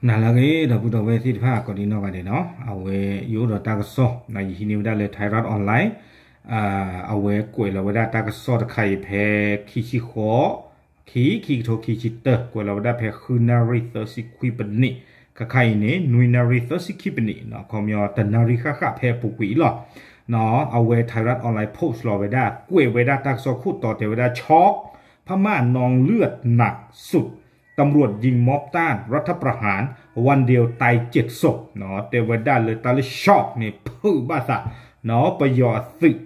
နၤလၢအဂ့ၤ ဒီပုၢ်ဒီဝဲၢ်သ့ၣ်တဖၣ် ကိးဒံနီၢ်ဂၤဒဲးနီၤ, အဝဲယအိၣ်ဒီးတၢ်ကစီၣ် ယဟံးန့ၢ်ဝဲဒၣ်လၢ Thairath Online အဝဲကွဲးလီၤဝဲဒၣ်တၢ်ကစီၣ်တခါအံၤဖဲ ခံဆံဃိး ခံ ခံကထိခံဆံတၢ ကွဲးလီၤဝဲဒၣ်ဖဲဃုနၣ်ရံၣ်သၢဆံခွံပနံး, ခါခါအံၤန့ၣ် နွံနၣ်ရံၣ်သၢဆံခံပနံးနီၤ, ခီပညီတနၣ်ရံၣ်ဃၣ်ဃၣ်ဖဲအပူၤကွံာ်အံၤလီၤ. အဝဲ Thairath Online post လီၤဝဲဒၣ် ကွဲးဝဲဒၣ်တၢ်ကစီၣ်ခိၣ်တီတဲဝဲဒၣ် ช็อก พม่านองเลือดหนักสุด ตำรวจยิงม็อบต้านรัฐประหาร วันเดียวตายเจ็ดศพ တဲဝဲဒၣ်လၢတၢ်လၢ ช็อก န့ၣ် ဖုးဘၣ်သး ပယီၤအသုး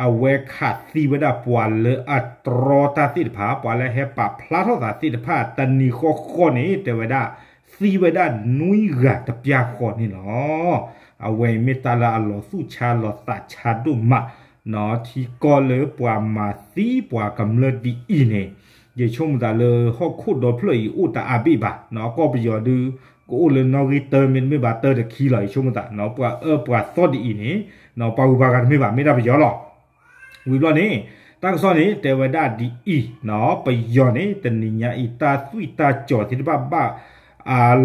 အဝဲခးသံဝဲဒၣ်ပှၤလၢအတြီတၢ်သ့ၣ်တဖၣ် ပှၤလၢအဟဲပာ်ဖျါထီၣ်သးသ့ၣ်တဖၣ် တနံၤဃီဃီန့ၣ် တဲဝဲဒၣ် သံဝဲဒၣ်နွံဂၤတပျၢ်ဃီန့ၣ်လီၤ. အဝဲအံၤမ့ၢ်တၢ်လၢအလီၤသူၣ်ဆါလီၤသးဆါဒိၣ်မး ထံကီၢ်လၢပှၤမၤသံပှၤကမျၢၢ်ဒ်အံၤန့ၣ် ယဆိကမိၣ်သးလၢဟီၣ်ခိၣ်ဒီဖျၢၣ်အံၤအိၣ်တအါဘ့ၣ်ဘၣ်, ကီၢ်ပယီၤဒုး ကအိၣ်လၢနီၣ်ဂံၢ်တၢမ့တမ့ၢ်ဘၣ်တၢတခံလီၤ. ယဆိကမိၣ်သး ပှၤအၢပှၤသီဒ်အံၤန့ၣ် ပှၤဂုၤပှၤဂၤတမ့ၢ်ဘၣ် မ့ၢ်ဒၣ်ပယီၤလီၤ. ဝံၤဘျီန့ၣ် တၢ်ကစီၣ်န့ၣ် တဲဝဲဒၣ်ဒ်အံၤ, ပယီၤန့ၣ် တနံၤညါအံၤ တၢ်သွံၣ်တၢ်စီၤသ့ၣ်တဖၣ်ဘၣ်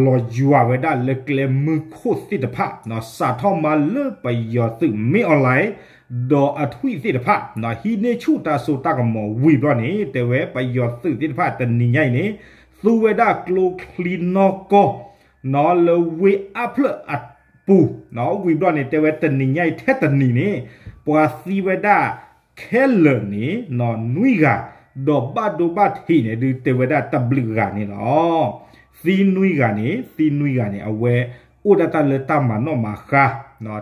လီၤယွၤဝဲဒၣ်လၢကျဲမုၢ်ခိၣ်သ့ၣ်တဖၣ် စးထီၣ်မးလၢပယီၤသုးမ့ၢ်အီၤလဲၣ် ဒီးအထွံၣ်သ့ၣ်တဖၣ် ဟံးန့ၢ်ဆူၣ်တၢ်စိတၢ်ကမီၤဝံၤဘျီန့ၣ် တဲဝဲပယီၤသုးသ့ၣ်တဖၣ်တနံၤညါအံၤန့ၣ် သူဝဲဒၣ်ကျိချံနီၢ်ကီၢ် လၢဝ့ၢ်အါဖျၢၣ်အပူၤ ဝံၤဘျီန့ၣ် တဲဝဲတနံၤညါအံၤထဲတနံၤန့ၣ် ပှၤသံဝဲဒၣ်ခဲလၢာ်န့ၣ် နွံဂၤ ဒီးဘၣ်ဒိဘၣ်ထံးန့ၣ်ဒုးတဲဝဲဒၣ်တဘျုးဂၤန့ၣ်လီၤ. သံနွံဂၤန့ၣ် သံနွံဂၤန့ၣ် အဝဲအိၣ်ဒၣ်တၢ်လၢတၢ်မၤနီၣ်မၤဃါ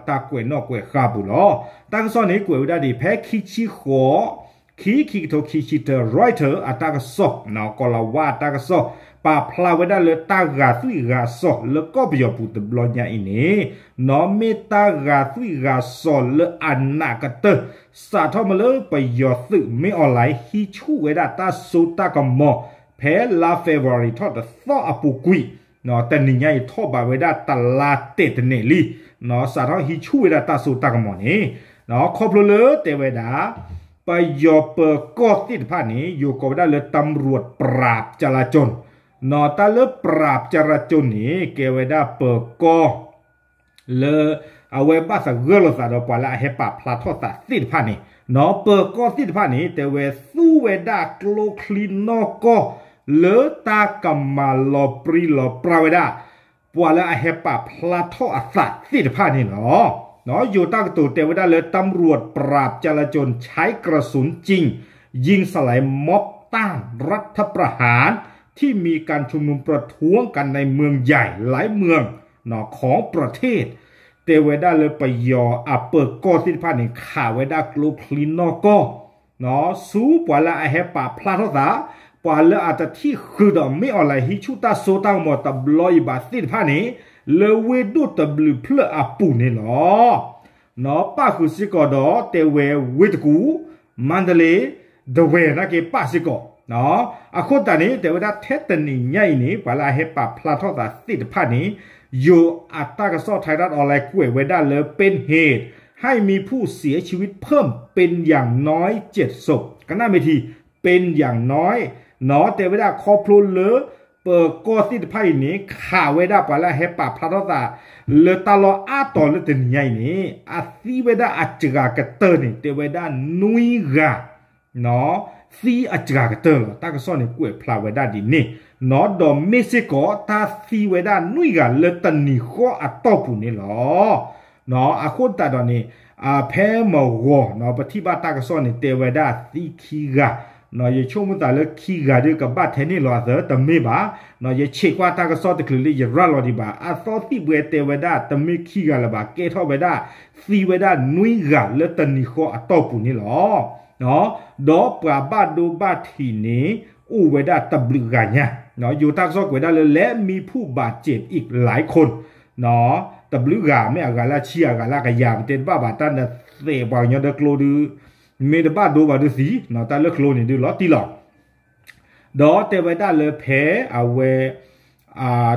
တၢ်ကွဲးနီၣ်ကွဲးဃါအပူၤလီၤ. တၢ်ကစီၣ်န့ၣ် ကွဲးဝဲဒၣ်ဒ်ဖဲခံဆံဃိး ခံ ခံကထိခံဆံတၢ Reuters အတၢ်ကစီၣ် ကီၤလၤဝါအတၢ်ကစီၣ် ပာ်ဖျါဝဲဒၣ်လၢတၢ်ဂာ်သွံၣ်ဂာ်စီၤလၢကီၢ်ပယီၤပူၤတဘျီညါအံၤန့ၣ် နီၢ်မ့ၢ်တၢ်ဂာ်သွံၣ်ဂာ်စီၤလၢအနးကတၢၢ် စးထီၣ်မးလၢပယီၤသုးမ့ၢ်အီၤလဲၣ် ဟံးဆူၣ်ဝဲဒၣ်တၢ်စိတၢ်ကမီၤ ဖဲလါ February ထီၣ်တသီအပူၤကွံာ် တနံၤညါအံၤထီၣ်ဘးဝဲဒၣ်တလါတဲာ်တန့ၢ်လံ စးထီၣ်ဟံးဆူၣ်ဝဲဒၣ်တၢ်စိတၢ်ကမီၤန့ၣ် ခီဖျိလၢတဲဝဲဒၣ် ပယီၤပၢၤကီၢ်သ့ၣ်တဖၣ်န့ၣ် ယိၤကိးဝဲဒၣ်လၢ ตำรวจปราบจลาจล နီၢ်တၢ်လၢ ပရၤပၠၤရၤကၠိၣ်န့ၣ် ကဲဝဲဒၣ်ပၢၤကီၢ် လၢ အဝဲဘၣ်သဂၢၢ်လိာ်သးဒီးပှၤလၢအဟဲပာ်ဖျါထီၣ်သးသ့ၣ်တဖၣ်န့ၣ် နီၢ်ပၢၤကီၢ်သ့ၣ်တဖၣ်န့ၣ် တဲဝဲသူဝဲဒၣ်ကျိချံနီၢ်ကီၢ် လၢတၢ်ကမၤလီၤပြံလီၤပြါဝဲဒၣ် ပှၤလၢအဟဲပာ်ဖျါထီၣ်အသးသ့ၣ်တဖၣ်န့ၣ်လီၤ. ယိၤတၢ်ကတိၤတဲဝဲဒၣ်လၢ ตำรวจปราบจลาจลใช้กระสุนจริงยิงสลายม็อบต้านรัฐประหารที่มีการชุมนุมประท้วงกันในเมืองใหญ่หลายเมือง ของประเทศ တဲဝဲဒၣ်လၢပယီၤအပၢၤကီၢ်သ့ၣ်တဖၣ်န့ၣ် ခးဝဲဒၣ်ကျိချံနီၢ်ကီၢ် ဆူပှၤလၢအဟဲပာ်ဖျါထီၣ်သး ပှၤလၢအတထံၣ်ဃုာ်ဒီးမ့ၢ်အီၤလဲၣ် ဟံးဆူၣ်တၢ်စိတၢ်ကမီၤတဘျီအံၤဘၣ်သ့ၣ်တဖၣ်န့ၣ် လၢဝ့ၢ်ဒိၣ်တဘျုးဖျၢၣ်အပူၤန့ၣ်လီၤ. ပၣ်ဃုာ်စ့ၢ်ကီးဒီးတဲဝဲဝ့ၢ်တကူၣ် မါတလ့ ဒဝဲၢ်နာ်က့ပၣ်စ့ၢ်ကီး အဃိသတးန့ၣ် တဲဝဲဒၣ်ထဲတနံၤညါအံၤန့ၣ် ပှၤလၢအဟဲပာ်ဖျါထီၣ်သးသ့ၣ်တဖၣ်န့ၣ် ယိၤအတၢ်ကစီၣ် Thairath Online ကွဲးဝဲဒၣ်လၢ เป็นเหตุให้มีผู้เสียชีวิตเพิ่มเป็นอย่างน้อยเจ็ดศพ ကနၣ်မ့ၢ်ထံ เป็นอย่างน้อย နီၢ်တဲဝဲဒၣ်ခီဖျိလၢ ပၢၤကီၢ်သ့ၣ်တဖၣ်အံၤန့ၣ် ခးဝဲဒၣ်ပှၤလၢအဟဲပာ်ဖျါထီၣ်သး လၢတၢ်လီၢ်အါတီၤလၢတနံၤညါအံၤန့ၣ် အသံဝဲဒၣ်အစှၤကတၢၢ်န့ၣ် တဲဝဲဒၣ်နွံဂၤ သံအစှၤကတၢၢ်လီၤ. တၢ်ကစီၣ်န့ၣ်ကွဲးဖျါဝဲဒၣ်ဒ်န့ၣ် ဒီးမ့ၢ်စ့ၢ်ကီးတၢ်သံဝဲဒၣ်နွံဂၤလၢတနံၤဃီအတီၢ်ပူၤန့ၣ်လီၤ. အဃိသတးဒီးန့ၣ် ဖဲမုၢ်ဂီၤ ပထံၣ်ဘၣ်တၢ်ကစီၣ်န့ၣ် တဲဝဲဒၣ်သံခံဂၤ ယဆိကမိၣ်သးလၢခံဂၤဒုးကဘၣ်ထဲန့ၣ်လီၤအသး တမ့ၢ်ဘၣ်. ယဆဲးကွၢ်တၢ်ကစီၣ်တချုးလၢယရၤလီၤဒံးဘၣ် အသီသံၣ်ဘှဲတဲဝဲဒၣ်တမ့ၢ်ခံဂၤလၢၤဘၣ် ကဲထီၣ်ဝဲဒၣ် သံဝဲဒၣ်နွံဂၤလၢတနံၤဃီအတီၢ်ပူၤန့ၣ်လီၤ. ဒီးပှၤဘၣ်ဒိဘၣ်ထံးန့ၣ် အိၣ်ဝဲဒၣ်တဘျုးဂၤညါ ယိၤတၢ်ကစီၣ်ကွဲးဒၣ်လၢ และมีผู้บาดเจ็บอีกหลายคน တဘျုးဂၤ မ့ၢ်အဂၤလၢဆံ အဂၤလၢကယၤ ပတဲတဘၣ်ဘၣ် တၢ်နသဲးပှၤကညီဒီးကျိဒုး မ့ၢ်တဘၣ်ဒိဘၣ်ဒုးသံ တၢ်လၢကျိန့ၣ်ဒုးလီၤတံၢ်လီၤ. ဒီးတဲဝဲဒၣ်လၢဖဲအဝဲ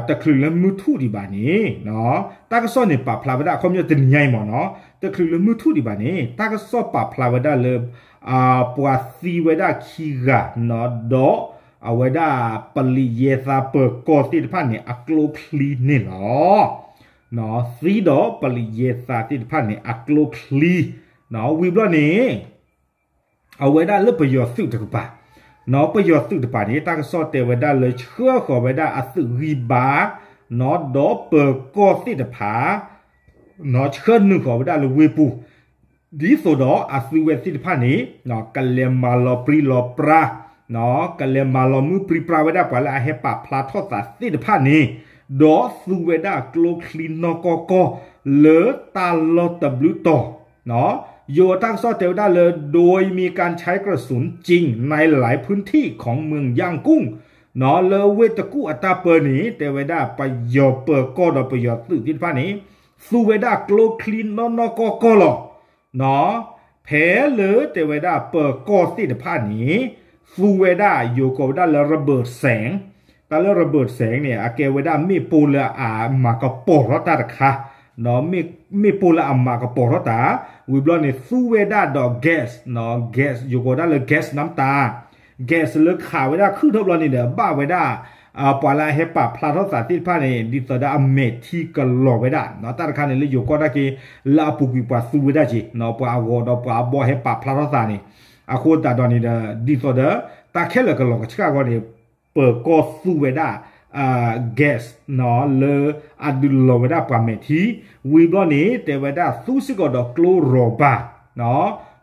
တချုးလၢမုၢ်ထူၣ်ဒံးဘၣ်န့ၣ် တၢ်ကစီၣ်န့ၣ်ပာ်ဖျါဝဲဒၣ်အခီပညီတနံၤညါအံၤမ့ၢ်နီၤ တချုးလၢမုၢ်ထူၣ်ဒံးဘၣ်န့ၣ် တၢ်ကစီၣ်ပာ်ဖျါဝဲဒၣ်လၢ ပှၤသံဝဲဒၣ်ခံဂၤ ဒီး အဝဲဒၣ်ပလံးယဲသးပၢၤကီၢ်သ့ၣ်တဖၣ်န့ၣ် အကျိချံန့ၣ်လီၤ. သံဒီးပလံးယဲသးသ့ၣ်တဖၣ်န့ၣ် အကျိချံ, ဝံၤဘျီန့ၣ် အဝဲဒၣ်လၢပယီၤသုးတကပၤ, ပယီၤသုးတကပၤန့ၣ် တၢ်ကစီၣ်တဲဝဲဒၣ်လၢဆှၢဃီၤဝဲဒၣ်အသုးဂံၢ်ဘါ ဒီးပၢၤကီၢ်သ့ၣ်တဖၣ် ဆှၢနုာ်ဃီၤဝဲဒၣ်လၢဝ့ၢ်ပူၤ, ဒ်သိးဒီးအသုဝဲသ့ၣ်တဖၣ်န့ၣ် ကလဲၤမၤလီၤပြံလီၤပြါ, ကလဲၤမၤလီၤမုၢ်ပြံပြါဝဲဒၣ်ပှၤလၢအဟဲပာ်ဖျါထီၣ်သးသ့ၣ်တဖၣ်န့ၣ်, ဒီးသူဝဲဒၣ်ကျိချံနီၢ်ကီၢ်ကီၢ် လၢတၢ်လီၢ်တဘျုးတီၤ ယိၤတၢ်ကစီၣ်တဲဝဲဒၣ်လၢ โดยมีการใช้กระสุนจริงในหลายพื้นที่ของเมืองย่างกุ้ง လၢဝ့ၢ်တကူၣ်အတၢ်ပၢန့ၣ် တဲဝဲဒၣ်ပယီၤပၢၤကီၢ်ဒီးပယီၤသုးသ့ၣ်တဖၣ်န့ၣ် သူဝဲဒၣ်ကျိချံနီၢ်နီၢ်ကီၢ်ကီၢ်လီၤ. ဖဲလၢတဲဝဲဒၣ်ပၢၤကီၢ်သ့ၣ်တဖၣ်န့ၣ် သူဝဲဒၣ် ယိၤကိးဝဲဒၣ်လၢ ระเบิดแสง, တၢ်လၢ ระเบิดแสง န့ၣ် အကဲဝဲဒၣ်မ့ၣ်ပိၢ်လၢအမၤကပီၤထီၣ်တၢ်တခါ, မ့ၣ်ပိၢ်လၢအမၤကပီၤထီၣ်တၢ်, ဝံၤဘျီန့ၣ် သူဝဲဒၣ်ဒီး gas, gas ယိၤကိးဝဲဒၣ်လၢ gas နၢမ်တၢ်, gas လၢခးဝဲဒၣ်ခုၣ်ထီၣ်ဘျီန့ၣ်ဒီး ဘၣ်ဝဲဒၣ် ပှၤလၢအဟဲပာ်ဖျါထီၣ်သးသ့ၣ်တဖၣ်န့ၣ် ဒ်သိးဒီးအမဲာ်ထံကလီၤဝဲဒၣ်, တၢ်တခါန့ၣ်လၢယိၤကီၢ်တၢ်က့ လၢအပူၤကွံာ်ပှၤသူဝဲဒၣ်က့ၤ ပှၤအဂီၤဒီးပှၤအဘီဟဲပာ်ဖျါထီၣ်သးန့ၣ်, အဃိသတးဒီးန့ၣ်ဒီး ဒ်သိးဒီး တၢ်ခဲလၢာ်ကလီၤကဆှၣ်အဂီၢ်န့ၣ် ပၢၤကီၢ်သူဝဲဒၣ် gas လၢအဒုးလီၤဝဲဒၣ်ပှၤမဲာ်ထံ, ဝံၤဘျီန့ၣ် တဲဝဲဒၣ်သူစ့ၢ်ကီးဒီးကျိရိၤဘၤ,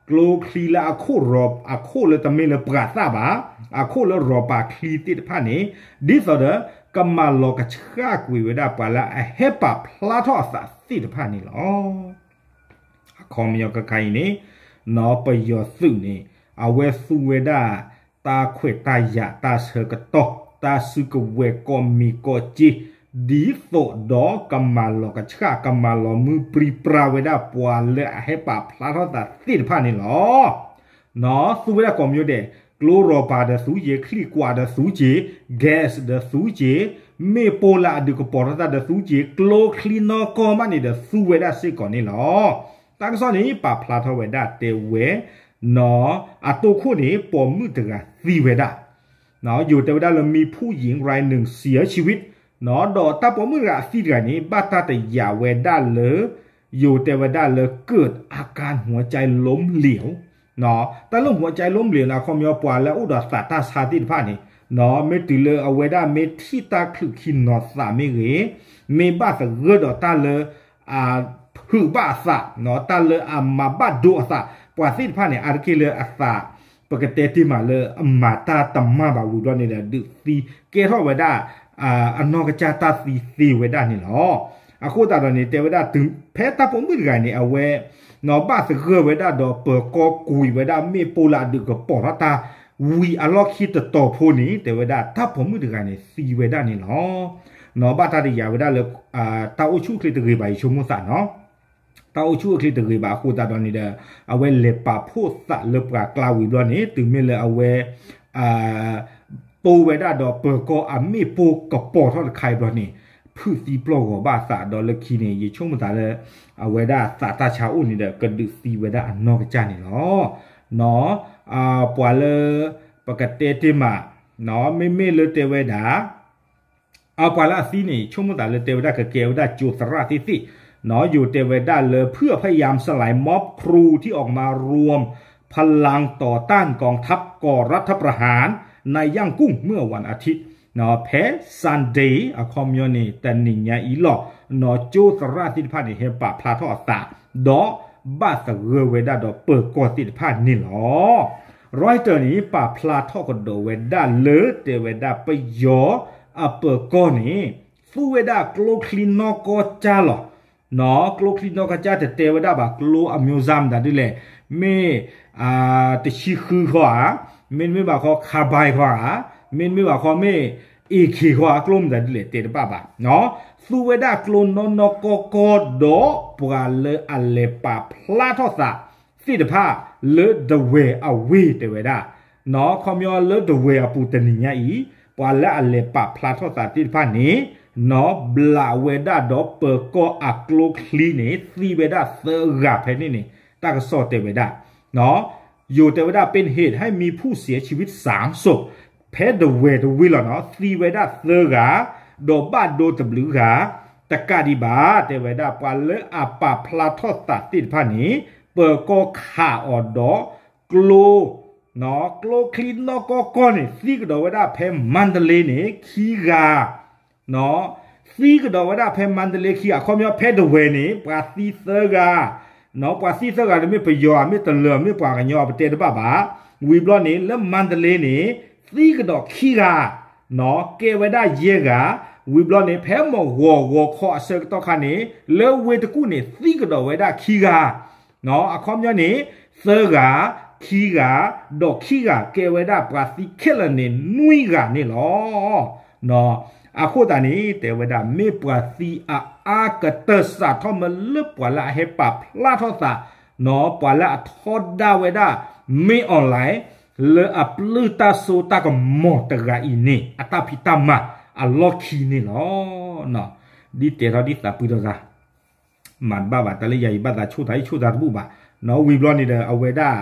ကျိချံလၢအခိၣ်ရိၤ အခိၣ်လၢတမ့ၢ်လၢပှၤသၣ်ဘၣ်, အခိၣ်လၢရိၤဘၤချံသ့ၣ်တဖၣ်န့ၣ် ဒ်သိးဒီး ကမၤလီၤကဆှၣ်ကွံာ်ဝဲဒၣ်ပှၤလၢအဟဲပာ်ဖျါထီၣ်အသးသ့ၣ်တဖၣ်န့ၣ်လီၤ. အခီပညီခဲခါအံၤန့ၣ် ပယီၤသုးန့ၣ် အဝဲသူဝဲဒၣ် တၢ်ခွဲးတၢ်ယာ်တၢ်ဆၢကတီၢ် တၢ်စုကဝဲၤကိးမံၤကိးက့, ဒ်သိးဒီးကမၤလီၤကဆှၣ် ကမၤလီၤမုၢ်ပြံပြါဝဲဒၣ်ပှၤလၢအဟဲပာ်ဖျါထီၣ်သးသ့ၣ်တဖၣ်န့ၣ်လီၤ. သူဝဲဒၣ်ကိးမံၤဒဲး, ကျိရိၤဘၤဒီးသူက့ၤ, ချံကွၢ်ဒီးသူက့ၤ, gas ဒီးသူက့ၤ, မ့ၣ်ပိၢ်လၢအဒုးကပီၤထီၣ်တၢ်ဒီးသူက့ၤ, ကျိချံနီၢ်ကီၢ်မးန့ၣ်ဒီးသူဝဲဒၣ်စ့ၢ်ကီးန့ၣ်လီၤ. တၢ်ကစီၣ်န့ၣ် ပာ်ဖျါထီၣ်ဝဲဒၣ်တဲဝဲ အတိၢ်ခိၣ်န့ၣ် ပိာ်မုၣ်တဂၤသံဝဲဒၣ်, ယိၤတဲဝဲဒၣ်လၢ มีผู้หญิงรายหนึ่งเสียชีวิต ဒီးတၢ်ပိာ်မုၣ်တဂၤအသံတဂၤန့ၣ် ဘၣ်တၢ်တယာ်ဝဲဒၣ်လၢ ယိၤတဲဝဲဒၣ်လၢ เกิดอาการหัวใจล้มเหลว တၢ်လၢ หัวใจล้มเหลว န့ၣ် အခီပညီပှၤလၢအအိၣ်ဒီးသးတၢ်ဆါသ့ၣ်တဖၣ်န့ၣ် မ့ၢ်တုၤလၢအဝဲဒၣ်မ့ၢ်ထံၣ်တၢ်ချုးခံနီၤသးမ့ၢ်ဂ့ၤ, မ့ၢ်ဘၣ်သဂၢၢ်ဒီးတၢ်လၢ အဖုးဘၣ်အသး, တၢ်လၢအမၤဘၣ်ဒိအသး, ပှၤသ့ၣ်တဖၣ်န့ၣ် အါတက့ၢ်လၢအသး ပကတဲတ့ၢ်မးလၢအမၤတၢ်တမၣ်ဘၣ်ဝံၤဘျီန့ၣ်ဒီး ဒုးသံကဲထီၣ်ဝဲဒၣ် အနီၢ်ကစၢ်တၢ်သံသ့ဝဲဒၣ်န့ၣ်လီၤ. အဃိသတးဒီးန့ၣ် တဲဝဲဒၣ်တုၤဖဲတၢ်ပိာ်မုၣ်တဂၤန့ၣ် အဝဲ ဘၣ်သဂၢၢ်ဝဲဒၣ်ဒီးပၢၤကီၢ်ကွံာ်ဝဲဒၣ်မ့ၣ်ပိၢ်လၢအဒုးကပီၤထီၣ်တၢ် ဝံၤအလီၢ်ခံတတီၤဖိန့ၣ် တဲဝဲဒၣ်တၢ်ပိာ်မုၣ်တဂၤန့ၣ်သံဝဲဒၣ်န့ၣ်လီၤ. ဘၣ်တၢ်တယာ်ဝဲဒၣ်လၢ တၢ်အိၣ်ဆူၣ်အိၣ်ချ့တဂ့ၤဘၣ် ယဆိကမိၣ်သးနီၤ, တၢ်အိၣ်ဆူၣ်အိၣ်ချ့တဂ့ၤဘၣ်အဃိသတးဒီးန့ၣ်ဒီး အဝဲလဲၤပာ်ဖှိၣ်သးလၢပှၤကျါဝံၤဘျီန့ၣ် တုၤမ့ၢ်လၢအဝဲ တိဝဲဒၣ်ဒီးပၢၤကီၢ်အမ့ၣ်ပိၢ်ကပီၤထီၣ်တခါအံၤဘျီန့ၣ် ဖုးသံပျီၢ်ဂီၤဘၣ်အသးဒီးလၢခံန့ၣ် ယဆိကမိၣ်သးလၢ အဝဲဒၣ်သးတၢ်ဆါအိၣ်န့ၣ်ဒီး ကဒုးသံဝဲဒၣ်အနီၢ်ကစၢ်န့ၣ်လီၤ. ပှၤလၢ ပကတဲတ့ၢ်မး မ့မ့ၢ်လၢတဲဝဲဒၣ် အပှၤလၢအသံန့ၣ် ဆိကမိၣ်သးလၢတဲဝဲဒၣ်ကကဲဝဲဒၣ်ကၠိသရၣ်သ့ၣ်သ့ၣ်, ယိၤတဲဝဲဒၣ်လၢ เพื่อพยายามสลายม็อบครูที่ออกมา รวมพลังต่อต้านกองทัพก.รัฐประหาร ในย่างกุ้ง เมื่อวันอาทิตย์ ဖဲ Sunday အခီပညီန့ၣ် တနံၤညါအံၤလီၤ, ကၠိသရၣ်သ့ၣ်တဖၣ်န့ၣ် ဟဲပာ်ဖျါထီၣ်အသး ဒီးဘၣ်သဂၢၢ်ဝဲဒၣ်ဒီးပၢၤကီၢ်သ့ၣ်တဖၣ်န့ၣ်လီၤ. Reuters န့ၣ် ပာ်ဖျါထီၣ်ကဒီးဝဲဒၣ်လၢတဲဝဲဒၣ်ပယီၤအပၢၤကီၢ်န့ၣ် သူဝဲဒၣ်ကျိချံနီၢ်ကီၢ်ကၠၢ်လီၤ. ကျိချံနီၢ်ကီၢ်ကၠၢ်တတဲဝဲဒၣ်ဘၣ် ကျိအမျိုးစားမတၤဒ်လဲၣ်, မ့ၢ် တဆံဃုခီဧါ, မ့တမ့ၢ်ဘၣ်ခီ carbine ခီဧါ, မ့တမ့ၢ်ဘၣ်ခီမ့ၢ် AK ခီဧါ, ကျိမတၤဒ်လဲၣ်တဲတဘၣ်ဘၣ်, သူဝဲဒၣ်ကျိနီၢ်နီၢ်ကီၢ်ကီၢ်ဒီးပှၤလၢအလဲၤပာ်ဖျါထီၣ်သး သ့ၣ်တဖၣ်လၢဒဝဲၢ်အဝ့ၢ်တဲဝဲဒၣ်, ခီပညီလၢဒဝဲၢ်အပူၤတနံၤညါအံၤ ပှၤလၢအလဲၤပာ်ဖျါထီၣ်သးသ့ၣ်တဖၣ်န့ၣ် ဘျးဝဲဒၣ်ဒီးပၢၤကီၢ်အကျိချံန့ၣ် သံဝဲဒၣ်သၢဂၤဖဲန့ၣ်န့ၣ် တၢ်ကစီၣ်တဲဝဲဒၣ် ယိၤတဲဝဲဒၣ် เป็นเหตุให้มีผู้เสียชีวิตสามศพ ဖဲဒဝဲၢ်တဝ့ၢ်လီၤနီၤ သံဝဲဒၣ်သၢဂၤ, ဒီးဘၣ်ဒိတဘျုးဂၤ, တကးဒံးဘၣ် တဲဝဲဒၣ်ပှၤလၢအပာ်ဖျါထီၣ်သးသ့ၣ်တဖၣ်န့ၣ် ပၢၤကီၢ်ခးအီၤဒီး ကျိ ကျိချံနီၢ်ကီၢ်ကီၢ်န့ၣ် သံကဒီးဝဲဒၣ်ဖဲမါတလ့န့ၣ် ခံဂၤ သံကဒီးဝဲဒၣ်ဖဲမါတလ့ခံဂၤ အခီပညီဖဲဒဝဲၢ်န့ၣ် ပှၤသံသၢဂၤ, ပှၤသံသၢဂၤန့ၣ်မ့ၢ်ပယီၤဧါ မ့ၢ်တလၢၤ မ့ၢ်ပှၤကညီ ပတဲတဘၣ်ဘၣ်. ဝံၤဘျီန့ၣ် လၢမါတလ့န့ၣ် သံကဒီးခံဂၤ, ကဲဝဲဒၣ်ယဲၢ်ဂၤ, ဝံၤဘျီန့ၣ် ဖဲမုၢ်ဂီၤဂီၤခီအဆၢကတီၢ်ခါန့ၣ် လၢဝ့ၢ်တကူၣ်န့ၣ် သံကဒီးဝဲဒၣ်ခံဂၤ အခီပညီန့ၣ် သၢဂၤ, ခံဂၤ, ဒီးခံဂၤ ကဲဝဲဒၣ်ပှၤသံခဲလၢာ်န့ၣ် နွံဂၤန့ၣ်လီၤ. အဃိသတးန့ၣ် တဲဝဲဒၣ် မ့ၢ်ပှၤသံအအါကတၢၢ် စးထီၣ်မ့ၢ်လၢပှၤလၢအဟဲပာ်ဖျါထီၣ်သး, ပှၤလၢအထီဒါဝဲဒၣ် မင်းအောင်လှိုင် လၢအပျုၢ်တၢ်စိတၢ်ကမီၤတဂၤအံၤန့ၣ် အတၢ်ဖံးတၢ်မၤအလီၢ်ခံန့ၣ်လီၤ. ဒ်တဲထီၣ်ဒ်သးပှံၤထီၣ်သး မၤတဘၣ်ဘၣ် တၢ်လၢယၤယဘၣ်သးဆိၣ်သး ယဆိၣ်သးတဘူၣ်ဘၣ်. ဝံၤဘျီန့ၣ်ဒီး အဝဲဒၣ်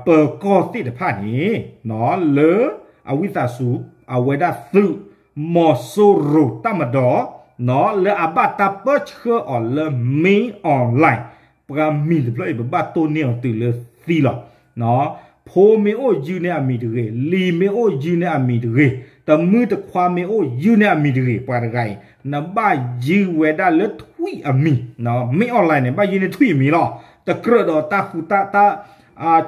ပၢၤကီၢ်သ့ၣ်တဖၣ်န့ၣ် လၢအဝံသးစူၤ အဝဲဒၣ်သုးမီၤစိရိၤတၢ်မဒီး လၢအဘၣ်တၢ်ပၢဆှၢအီၤလၢ မင်းအောင်လှိုင် ပှၤမံၤတဖျၢၣ်အံၤ ပဘၣ်တိၢ်န့ၢ်အီၤတုၤလၢသံလီၤ. ဖိမ့ၢ်အိၣ်ယုၢ်န့ၢ်အမံၤတဂ့ၤ, လံၤမ့ၢ်အိၣ်ယုၢ်န့ၢ်အမံၤတဂ့ၤ, တမုၢ်တခွါမ့ၢ်အိၣ်ယုၢ်န့ၢ်အမံၤတဂ့ၤ, ပှၤတဂၤအံၤ နဘၣ်ယုၢ်ဝဲဒၣ်လၢထွံၣ်အမံၤ, မင်းအောင်လှိုင်န့ၣ် ဘၣ်ယုၢ်န့ၢ်ထွံၣ်အမံၤလီၤ. တကြၢးဒီးတၢ်ဃူတၢ် တၢ်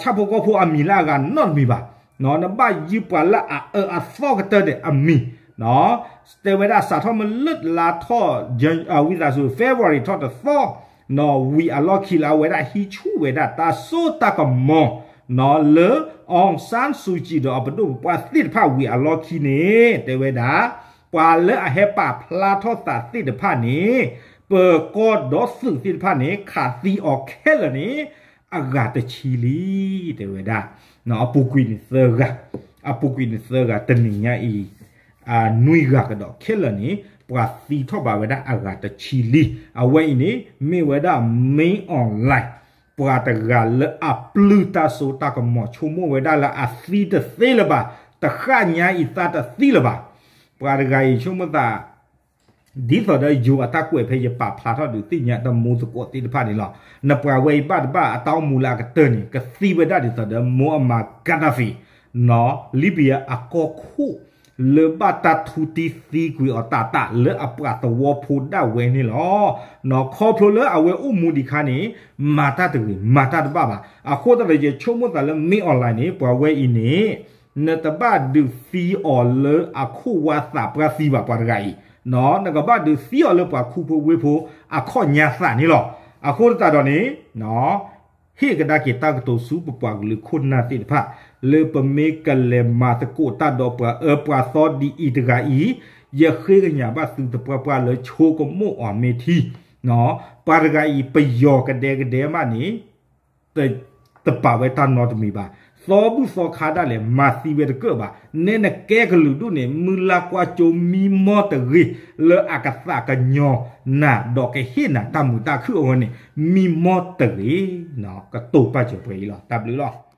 ဆၣ်ဖိကီၢ်ဖိအမံၤလၢအဂၤနီတမံၤဘၣ်. နဘၣ်ယုၢ်ပှၤလၢအအၢအသီကတၢၢ်န့ၣ်အမံၤ, တဲဝဲဒၣ်စးထီၣ်မ့ၢ်လၢလါထီၣ် ဝံသးစူၤ February ထီၣ်တသီ ဝံၤအလီၢ်ခံလၢအဝဲဒၣ်ဟံးဆူၣ်ဝဲဒၣ်တၢ်စိတၢ်ကမီၤ လၢ အောင်ဆန်းစုကြည် ဒီးအပဒိၣ်ပပှၢ်သ့ၣ်တဖၣ်ဝံၤအလီၢ်ခံန့ၣ် တဲဝဲဒၣ် ပှၤလၢအဟဲပာ်ဖျါထီၣ်သးသ့ၣ်တဖၣ်န့ၣ် ပၢၤကီၢ်ဒီးသုးသ့ၣ်တဖၣ်န့ၣ် ခးသံအီၤခဲလၢာ်န့ၣ် အဂၤတဆံလံ တဲဝဲဒၣ်. အပူၤကွံာ်န့ၣ်သၢဂၤ, အပူၤကွံာ်န့ၣ်သၢဂၤ တနံၤညါအံၤ နွံဂၤကဒီးခဲလၢာ်န့ၣ် ပှၤသံထီၣ်ဘၣ်ဝဲဒၣ်အဂၤတဆံလံ. အဝဲအံၤန့ၣ် မ့ၢ်ဝဲဒၣ် မင်းအောင်လှိုင် ပှၤတဂၤလၢအပျုၢ်တၢ်စိတၢ်ကမီၤ ဆိကမိၣ်ဝဲဒၣ်လၢအသံတသ့လၢၤဘၣ်, တဃၣ်ညါအံၤသးတသံလၢၤဘၣ်. ပှၤတဂၤအံၤဆိကမိၣ်သး ဒ်သိးဒီးယိၤအတၢ်ကွဲးဖဲယပာ်ဖျါထီၣ်ဒုးသ့ၣ်ညါတၢ်မူသကိးသ့ၣ်တဖၣ်န့ၣ်လီၤ. နပှၤဝဲအံၤဘၣ်တဘၣ်အတၢ်အိၣ်မူလၢအကတၢၢ်န့ၣ် ကသံဝဲဒၣ်ဒ်သိးဒီး Muammar Gaddafi, Libya အကီၢ်ခိၣ် လၢဘၣ်တၢ်ထူတံၢ်သံကွံာ်အီၤတၢ်တၢ်လၢအပှၤသဝီဖိဒၣ်ဝဲန့ၣ်လီၤ. ခီဖျိလၢအဝဲအိၣ်မူဒံးခါန့ၣ် မၤတၢ်တဂ့ၤ မၤတၢ်တဘၣ်ဘၣ်. အဃိသတးဒီး ယဆိကမိၣ်သးလၢ မင်းအောင်လှိုင် န့ၣ် ပှၤဝဲအံၤန့ၣ် နတဘၣ်ဒုးသံအီၤလၢအခိၣ်ဝါသးပှၢ်သံဘၣ် ပှၤတဂၤအံၤ, နကဘၣ်ဒုးသံအီၤလၢပှၤခူဖိဝ့ၢ်ဖိအခီၣ်ညါသးန့ၣ်လီၤ. အဃိသတးဒီးန့ၣ် ဟ့ၣ်ကဒါက့ၤတၢ်ကတိၤဆူပပှၤကလုာ်ခိၣ်နၢ်သ့ၣ်တဖၣ် လၢပမ့ၢ်ကလဲၤမၤသကိးတၢ်ဒီးပှၤအၢပှၤသီဒ်အံၤတဂၤအံၤ, ယဃ့ကညးဘၣ်သုသပှၢ်ပှၢ်လၢဆိကမိၣ်အီၤမ့ၢ်ထံ, ပှၤတဂၤအံၤပယီၤကဒဲကဒဲမးန့ၣ် တပာ်ဝဲတၢ်နီတမံၤဘၣ်. သီဘူၣ်သီခါဒၣ်လဲာ် မၤသံဝဲတကၢၢ်ဘၣ်. နဲနကဲကလုာ်ဒူၣ်န့ၣ် မုၢ်လၢ်ကွၢ်စိမံမီၢ်တဂ့ၤ လၢအကသးကညီၤနၤ ဒီးကဟ့ၣ်နၤတၢ်မုာ်တၢ်ခုၣ်အဂီၢ်န့ၣ် မံမီၢ်တဂ့ၤ, ကတိၤပာ်စၢၤပှဲၤအံၤလီၤ. တၢ်ဘျုးလီၤ.